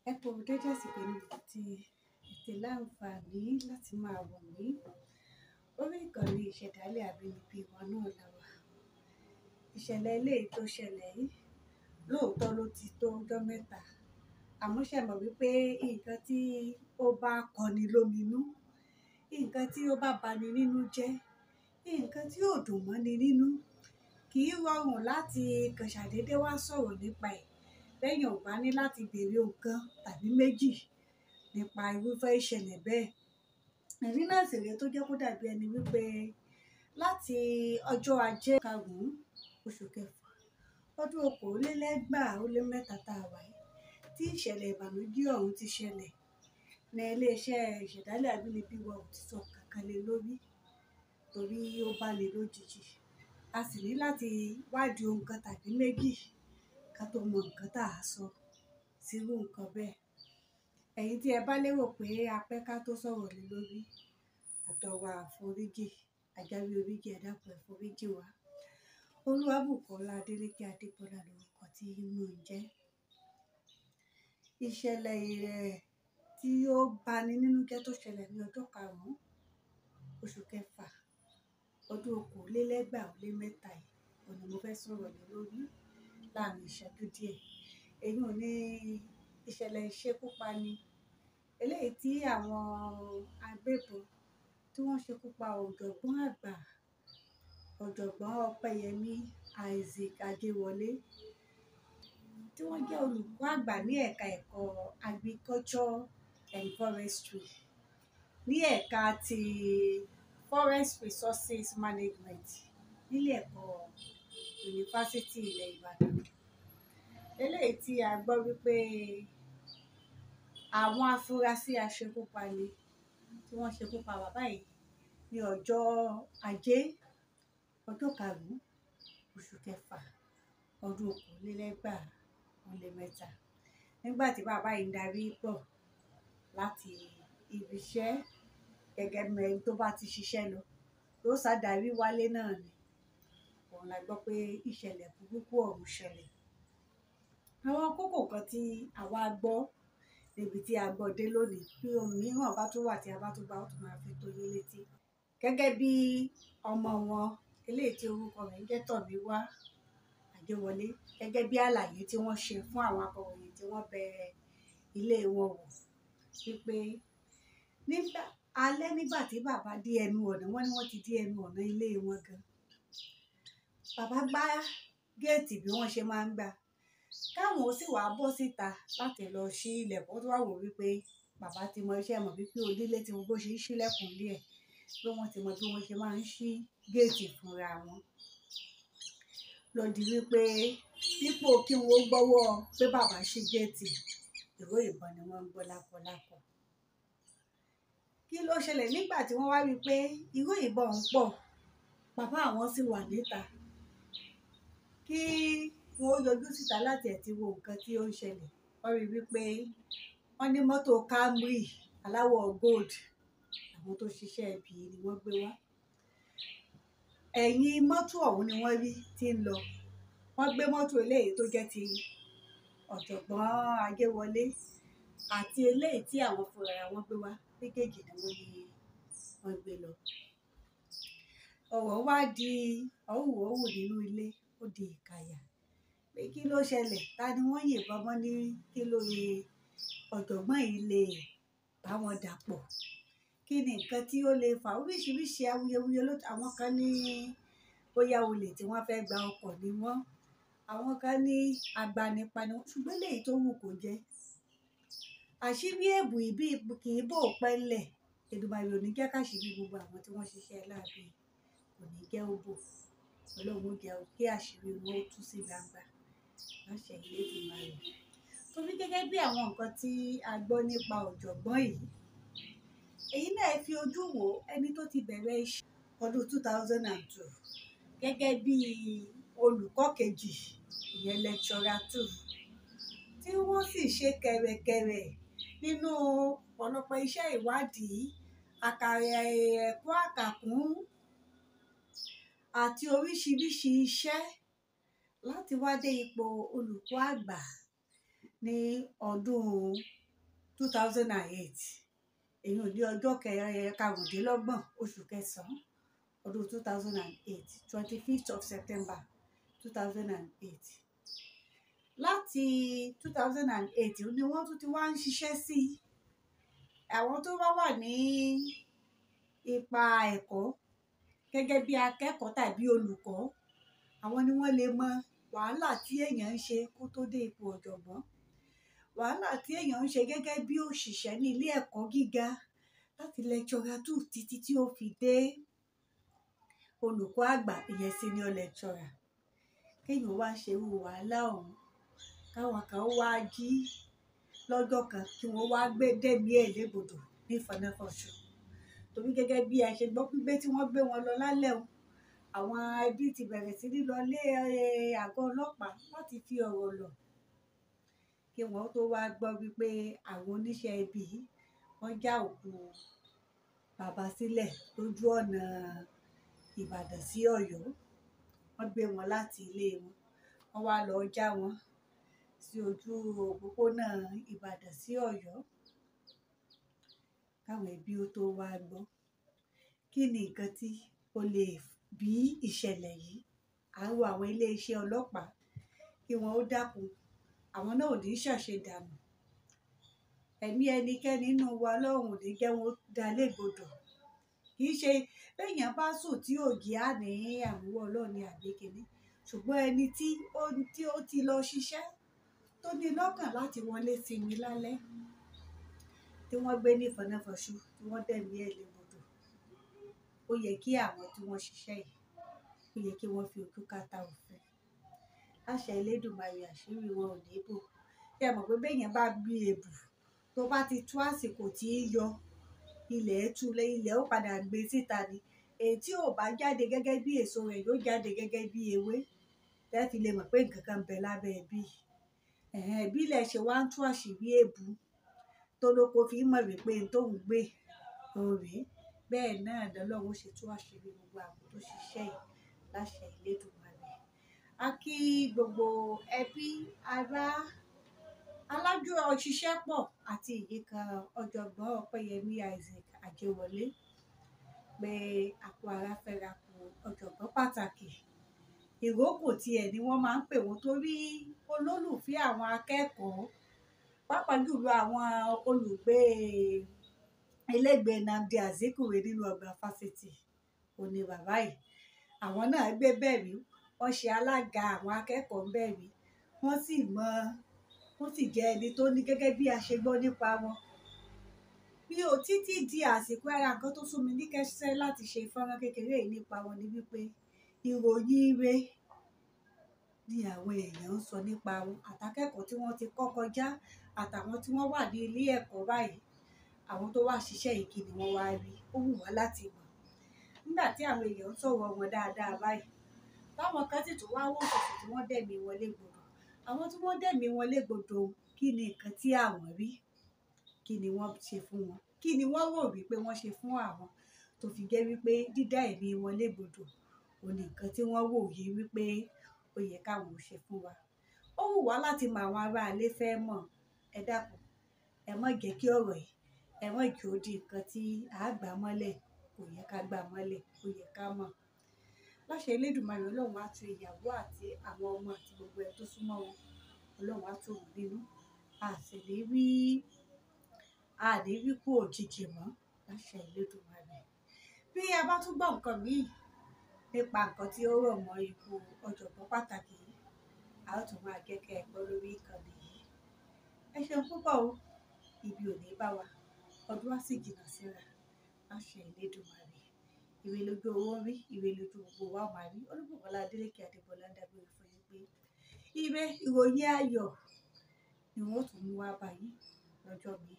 Ẹ kú dédé àsìkò níbi tí ètè láǹfààní láti máa wò mí. Orí ìkànnì ìṣẹ̀dálẹ̀ àbínibí wa náà la wà. Ìṣẹ̀lẹ̀ eléyìí tó ṣẹlẹ̀ yìí lóòótọ́ ló ti tó ọjọ́ mẹ́ta. Àmọ́ ṣẹ mọ̀ wípé nǹkan tí ó bá kọni lóminú, nǹkan tí ó bá bani nínú jẹ́, nǹkan tí ò dùn mọ́ni nínú, kì í rọrùn láti kàn ṣàdédé wá sọ̀rọ̀ nípa ẹ̀. Bẹ́ẹ̀yàn ò bá ní láti bèèrè nǹkan tàbí méjì nípa irúfẹ́ ìṣẹ̀lẹ̀ bẹ́ẹ̀. Ìdí náà sì rèé tó jẹ́ kó dàbí ẹni wípé láti ọjọ́ ajé karùn-ún oṣù kẹfà ọdún 2023 tá a wà yìí tí ìṣẹ̀lẹ̀ ìbànújẹ́ ọ̀hún ti ṣẹlẹ̀ ní iléeṣẹ́ ìṣẹ̀dálẹ̀ àbínibí wa ò ti sọ kankan lé lórí torí ó bá ní lójijì. A sì ní láti wádìí ohun kan tàbí méjì ká tó mọ nǹkan tá a sọ sírú nǹkan bẹ́ẹ̀. Ẹ̀yin tí ẹ bá lérò pé a pẹ́ ká tó sọ̀rọ̀ lé lórí, àtọrọ àforíjì, àjáwé oríjì, ẹ dákun ẹ foríjì wá. Olúwabùkọ́lá Adélékè Adébọ́lá lorúkọ tí mò ń jẹ́. Ìṣẹ̀lẹ̀ rẹ̀ tí ó bani nínú jẹ́ tó ṣẹlẹ̀ ní ọjọ́ karùn-ún oṣù kẹfà ọdún 2023 yìí, òun ni mo fẹ́ sọ̀rọ̀ lé lórí láàrin ìṣẹ́jú díẹ̀. Èyí ò ní ìṣẹ̀lẹ̀ ìṣekúpani eléyìí tí àwọn agbébọn tí wọ́n ṣekú pa ọ̀jọ̀gbọ́n àgbà, ọ̀jọ̀gbọ́n Ọpẹ́yẹmí Isaac Ajéwọlé, tí wọ́n jẹ́ olùkọ́ àgbà ní ẹ̀ka ẹ̀kọ́ Agriculture and Forestry ní ẹ̀ka ti Forest Resources Management nílé ẹ̀kọ́ Yunifásítì ilẹ̀ Ìbàdàn. Eléyìí tí a gbọ́ wípé àwọn afurasí aṣekúpani tí wọ́n ṣekú pa bàbá yìí ní ọjọ́ ajé ọjọ́ karùn-ún oṣù kẹfà ọdún 2023 nígbà tí bàbá yìí ń darí bọ̀ láti ibi iṣẹ́ gẹ́gẹ́ bí ẹni tó bá ti ṣiṣẹ́ lọ yóò sá darí wálé náà ni. Òun la gbọ́ pé ìṣẹ̀lẹ̀ burúkú ọ̀hún ṣẹlẹ̀. Àwọn kókó kan tí àwa gbọ́ níbi tí a gbọ́ dé lónìí bí ohun mìíràn bá tún wà tí a bá tún bá ó tún máa fi tó yín létí. Gẹ́gẹ́ bí ọmọ wọn eléyìí tí orúkọ rẹ̀ ń jẹ́ Tọ̀míwá Ajéwọlé, gẹ́gẹ́ bí àlàyé tí wọ́n ṣe fún àwọn akọ̀ròyìn tí wọ́n bẹ ilé wọn wò wípé nígbà alẹ́ nígbà tí bàbá dé ẹnu ọ̀nà, wọ́n ní wọ́n ti dé ẹnu ọ̀nà ilé wọn gan. Bàbá gbá géètì bí wọ́n ṣe máa ń gbá, káwọn ó sì wá bọ́ síta láti lọ ṣí ilẹ̀kùn. Ó tún wá wò wípé bàbá ti mọ iṣẹ́ mọ̀ wípé onílé ti mọ bó ṣe ń ṣílẹ̀kùn ilé ẹ̀, pé wọ́n ti mọ bí wọ́n ṣe máa ń ṣí géètì fúnra wọn. Ló di wípé dípò kí wọ́n gbọ́wọ́ pé bàbá ṣí géètì, ìró ìbọn ni wọ́n ń gbọ́ lákọlákọ. Kí ló ṣẹlẹ̀ nígbà tí wọ́n wá rí pé ìró ìbọn ń pọ̀, bàbá àwọn sì wà níta. Kí wọ́n yọjú síta láti ẹ̀ ti wo nǹkan tí ó ń ṣẹlẹ̀. Wọ́n rí wípé wọ́n ní mọ́tò Camry aláwọ̀ gold, àwọn tó ṣiṣẹ́ ibi ni wọ́n gbé wá. Ẹ̀yìn mọ́tò ọ̀hún ni wọ́n rí tí ń lọ. Wọ́n gbé mọ́tò eléyìí tó jẹ́ ti ọ̀jọ̀gbọ́n Ajéwọlé àti eléyìí tí àwọn fúnra wọn gbé wá, méjèèjì ni wọ́n ní wọ́n gbé lọ. Ọ̀rọ̀ wá di ọ̀hùwọ̀hù nínú ilé, ó di ìkàyà. Pé kí ló ṣẹlẹ̀? Ta ni wọ́n yìnbọn mọ́ ní kí ló yẹ ọ̀jọ̀gbọ́n yìí lè bá wọn dàpọ̀? Kí ni nǹkan tí ó lè fà? Oríṣiríṣi awuyewuye ló àwọn kan ní bóyá olè tí wọ́n fẹ́ gba ọkọ̀ ni wọ́n. Àwọn kan ní agbanipa ni wọ́n. Ṣùgbọ́n eléyìí tó wù kó jẹ́. Àṣírí èbù ìbí kì í bò pẹ́ ńlẹ̀. Èdùmàrè ò ní jẹ́ káṣírí gbogbo àwọn tí wọ́n ṣiṣẹ́ láabi, kò ní jẹ́ ó bò. Ọlọ́run ó jẹ́ kí àṣírí wọn ó tú sí gbangba. Láṣẹ Elédùmarè. Torí gẹ́gẹ́ bí àwọn nǹkan tí a gbọ́ nípa ọ̀jọ̀gbọ́n yìí, èyí náà fi ojú wò ẹni tó ti bẹ̀rẹ̀ iṣẹ́ ọdún 2002 gẹ́gẹ́ bí olùkọ́ kejì, ìyẹn lecturer 2, tí wọ́n sì ṣe kẹ̀rẹ̀kẹ̀rẹ̀ nínú ọ̀pọ̀lọpọ̀ iṣẹ́ ìwádìí, àkàrà ẹ̀kọ́ àkàkún àti oríṣiríṣi iṣẹ́ láti wá dé ipò olùkọ́ àgbà ní ọdún 2008, èyí ò ní ọjọ́ 25 oṣù kẹsàn-án ọdún 2008, 25th of September 2008. Láti 2008 ni wọ́n tún ti wá ń ṣiṣẹ́ sí i. Àwọn tó bá wà ní ipa ẹ̀kọ́ gẹ́gẹ́ bí akẹ́kọ̀ọ́ tàbí olùkọ́, àwọn ni wọ́n lè mọ wàhálà tí èèyàn ń ṣe kó tó dé ipò ọ̀jọ̀gbọ́n, wàhálà tí èèyàn ń ṣe gẹ́gẹ́ bí òṣìṣẹ́ ní ilé ẹ̀kọ́ gíga láti lecturer 2 títí tí ó fi dé olùkọ́ àgbà, ìyẹn senior lecturer. Kéèyàn wá ṣe irú wàhálà ọ̀hún, káwọn kan wá jí lọ́jọ́ kan kí wọ́n wá gbé dẹ́mi ẹ̀ légbodò ní ìfọnáfọ̀ṣù. Torí gẹ́gẹ́ bí a ṣe gbọ́ pípé tí wọ́n gbé wọn lọ lálẹ́ o, àwọn ẹbí ti bẹ̀rẹ̀ sí ní lọ lé àgọ́ ọlọ́pàá láti fi ọ̀rọ̀ lọ̀, kí wọ́n tó wá gbọ́ wípé àwọn oníṣẹ́ ibi wọ́n já òkú bàbá sílẹ̀ lójú ọ̀nà Ìbàdàn sí Ọ̀yọ́. Wọ́n gbé wọn láti ilé wọn, wọ́n wá lọ já wọn sí ojú òpópónà Ìbàdàn sí Ọ̀yọ́ káwọn ẹbí ó tó wá gbọ́. Kí ni nǹkan tí ó lè bí ìṣẹ̀lẹ̀ yìí? À ń rọ àwọn iléeṣẹ́ ọlọ́pàá kí wọ́n ó dákun, àwọn náà ò ní ṣàṣedànù. Ẹ̀mí ẹnikẹ́ni nínú wa Ọlọ́run ò ní jẹ́ wọn ó dá légbodò. Kì í ṣe béèyàn bá sùn tí ògì á ní àmúwọ́ Ọlọ́run ní àbí kíní, ṣùgbọ́n ẹni tí ó ti lọ ṣiṣẹ́ tó ní lọ́kàn láti wọlé sinmi lálẹ́ tí wọ́n gbé ní ìfọnáfọ̀ṣù tí wọ́n dẹ̀mí ẹ̀ légbodò, ó yẹ kí àwọn tí wọ́n ṣiṣẹ́ yìí, ó yẹ kí wọ́n fi ojú kàtà òfin. Láṣẹ Elédùmarè, àṣírí wọn ò ní bò. Ṣé ẹ mọ̀ pé béèyàn bá gbin èbù tó bá ti tú àsìkò tí í yọ, ilẹ̀ tú lé, ilẹ̀ ó padà gbé síta ni. Èyí tí ò bá jáde gẹ́gẹ́ bí èso rẹ̀ yóò jáde gẹ́gẹ́ bí ewé. Tẹ́ fi lè mọ̀ pé nǹkan kan ń bẹ lábẹ́ ẹbí. Bí ilẹ̀ ṣe wá ń tú àṣírí èbù tó lóko fi mọ̀ wípé n tó ń gbé òun rèé. Bẹ́ẹ̀ náà lọ́lọ́run ó ṣe tú àṣírí gbogbo àwọn tó ṣiṣẹ́ yìí láṣẹ Elédùmarè. A kí gbogbo ẹbí, ará, alájọṣiṣẹ́pọ̀ àti ìyíká ọ̀jọ̀gbọ́n Ọpẹ́yẹmí Isaac Ajéwọlé pé àpò ara fẹ́ra kù ọ̀jọ̀gbọ́n pàtàkì. Ìrókò tiẹ̀ ni wọ́n máa ń pè wọ́n torí olólùfẹ́ àwọn akẹ́kọ̀ọ́, pàápàá jùlọ àwọn olùgbé ẹlẹ́gbẹ̀ẹ́ Nnamdi Azikiwe nínú ọgbà fásitì òní bàbá yìí. Àwọn náà gbé bẹ́ẹ̀ rí, wọ́n ṣe alága àwọn akẹ́kọ̀ọ́ ń bẹ́ẹ̀ rí, wọ́n sì mọ, wọ́n sì jẹ́ ẹni tó ní gẹ́gẹ́ bí a ṣe gbọ́ nípa wọn. Bí ó títí di àsìkò, ara nǹkan tó sún mi ní kẹ́sẹ́ láti ṣe fọ́nrán kékeré yìí nípa wọn ni wípé ìròyìn ire ni àwọn èèyàn ń sọ nípa wọn, àtàkẹ́kọ̀ọ́ tí wọ́n ti kọ́ kọjá àtàwọn tí wọ́n wà ní ilé ẹ̀kọ́ báyìí, àwọn tó wá ṣiṣẹ́ yìí kí ni wọ́n wá rí, ó wù wá láti mọ̀. Nígbà tí àwọn èèyàn ń sọ̀rọ̀ wọn dáadáa báyìí, táwọn kan sì tún wá wò sọ̀sọ̀ tí wọ́n dẹ̀mí wọn légbodò. Àwọn tí wọ́n dẹ̀mí wọn légbodò, kí ni nǹkan tí àwọn rí? Kí ni wọ́n ṣe fún wọn? Kí ni wọ́n rò wípé wọ́n ṣe fún àwọn tó fi jẹ́ wípé dídá ẹ̀mí wọn légbodò òun ni nǹkan tí wọ́n wò yìí wípé ó yẹ káwọn ò ṣe fún wa? Ó wù wá láti mọ, àwọn ará ilé fẹ́ mọ̀. Ẹ dákun, ẹ má jẹ́ kí ọ̀rọ̀ yìí, ẹ má jẹ́ ó di nǹkan tí a gbà mọ́lẹ̀. Kò yẹ ká gbà mọ́lẹ̀, ó yẹ ká mọ̀. Láṣẹ Elédùmarè, Ọlọ́run á tu ìyàwó àti àwọn ọmọ àti gbogbo ẹ tó súnmọ́ wọn. Ọlọ́run á tù wọ́n nínú. A sì ní rí, a ní rí kú òjijì mọ́ láṣẹ Elédùmarè. Bí a bá tún gbọ́ nǹkan míì nípa nǹkan tí ó rọ̀ mọ́ ikú ọ̀jọ̀gbọ́n pàtàkì yìí, a ó tún máa jẹ́ kí ẹ gbọ́ lórí ìkànnì yìí. Ẹ ṣeun púpọ̀ o, ibi ò ní bá wa, ọdún á sì jìnnà síra láṣẹ Elédùmarè. Ire lójú owó ń rí, ire lójú gbogbo wa máa rí. Olúbùkọ́lá Adélékè Adébọlá ń dágbére fún yín pé ire, ìròyìn ayọ̀ ni wọ́n ó tún mú wá bá yín lọ́jọ́ mi.